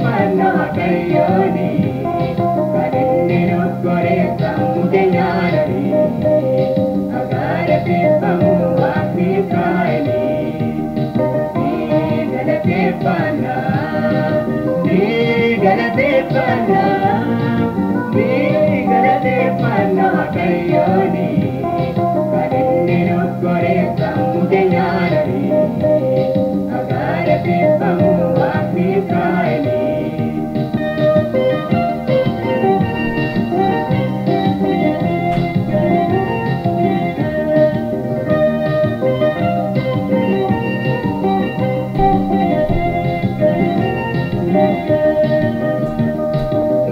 galateeffannaa Waaqayyooni kan inni nuuf godhe sammuu keenyaan olii haa galateeffamu Waaqni Israa'elii. Ni galateeffannaa, ni galateeffannaa, ni galateeffannaa Waaqayyooni kan inni nuuf godhe sammuu keenyaan olii haa galateeffamu Waaqni Israa'elii.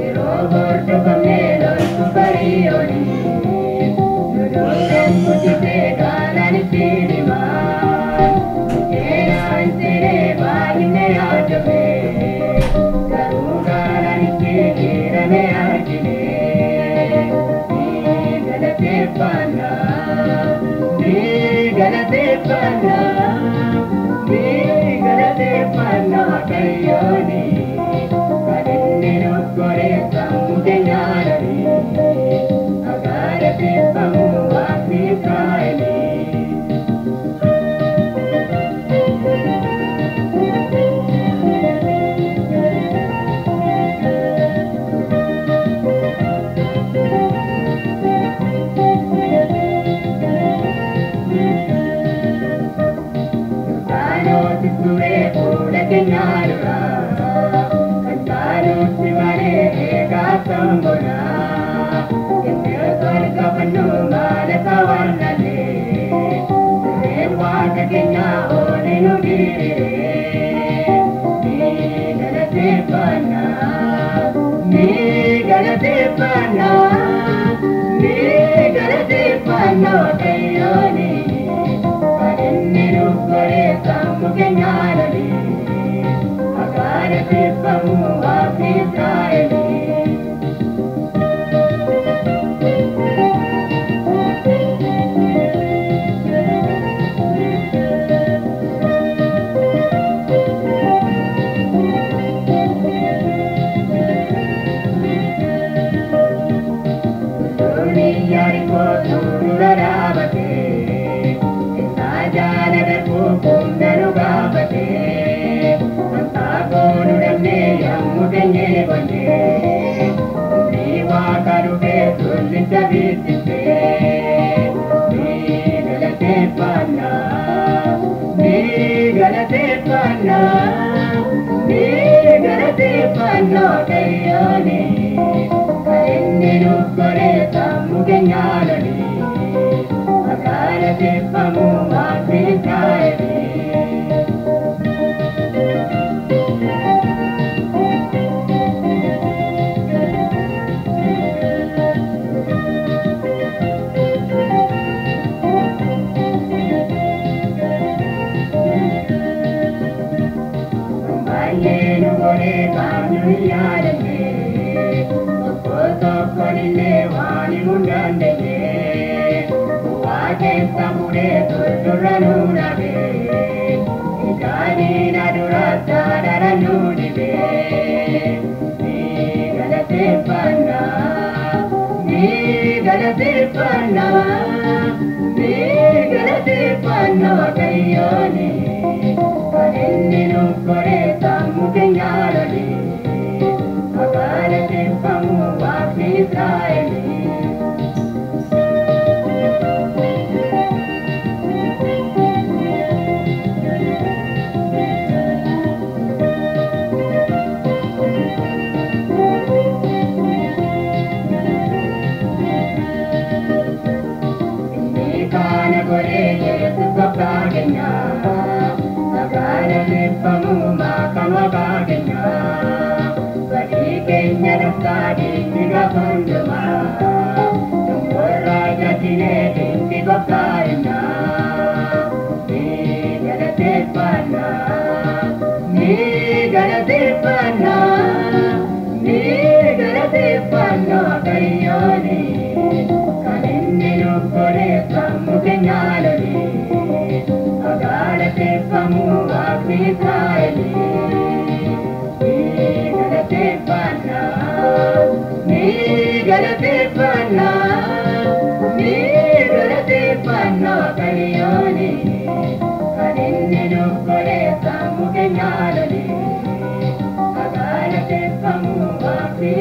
Yeroo hordofamnee loltu barii olii, nu duulaan guddisee gaalaan ittiin himaa. Seenaa hin seenee baay'inne yaadame, garuu gaalaan ittiin hiramee argine. Ni galateeffannaa, ni galateeffannaa, ni galateeffannaa Waaqayyooni kan inni nuuf godhe sammuu keenyaan olii haa galateeffamu Waaqni Israa'elii. Yordaanoosis turee fuula keenyaa dura, kan caalutti malee eegaa sangoona. Inni osoo hin gaafannu maal isa warnallee, sirreen Waaqa keenyaa oole nu diriire. Ni galateeffannaa, ni galateeffannaa, ni galateeffannaa Waaqayyooni kan inni nuuf godhe sammuu keenyaan olii haa galateeffamu Waaqni Israa'elii. Tulluun Yaarikoo sulula dhaabatee, isaa jaala darbuuf humna nu gaafatee, wanta goonu dhabnee yommuu teenyee boonyee, humni Waaqa dhufee tullicha bittisee. Ni galateeffannaa, ni galateeffannaa, ni galateeffannaa Waaqayyooni kan inni nuuf godhe sammuu keenyaan olii haa galateeffamu Waaqni Israa'elii. Baay'ee nu godhe qaamni nu hin yaadanne, tokko tokkoon illee waan himuu hin dandeenye. Bu'aa keessa bu'ee tullurra nu dhaabe, ijaan duraatti dara nu dibe. Ni galateeffannaa, ni galateeffannaa, ni galateeffannaa Waaqayyooni kan inni nuuf godhe sammuu keenyaan olii haa galateeffamu Waaqni Israa'elii. Inni kana godhe Yesuus gooftaa keenya, haa galateeffamu maqaan Waaqaa keenya. Badii keenya dhoksaa diinni gaafa hundumaa, xumurraa jajjinee dinqii gooftaa himna. Ni galateeffannaa, ni galateeffannaa, ni galateeffannaa Waaqayyooni kan inni nuuf godhe sammuu keenyaan olii haa galateeffamu Waaqni Israa'elii. Ni Galateeffanna, ni galateeffanna Waaqayyooni, kan inni nuuf godhe sammuu keenya lole. Galateeffamu Waaqni.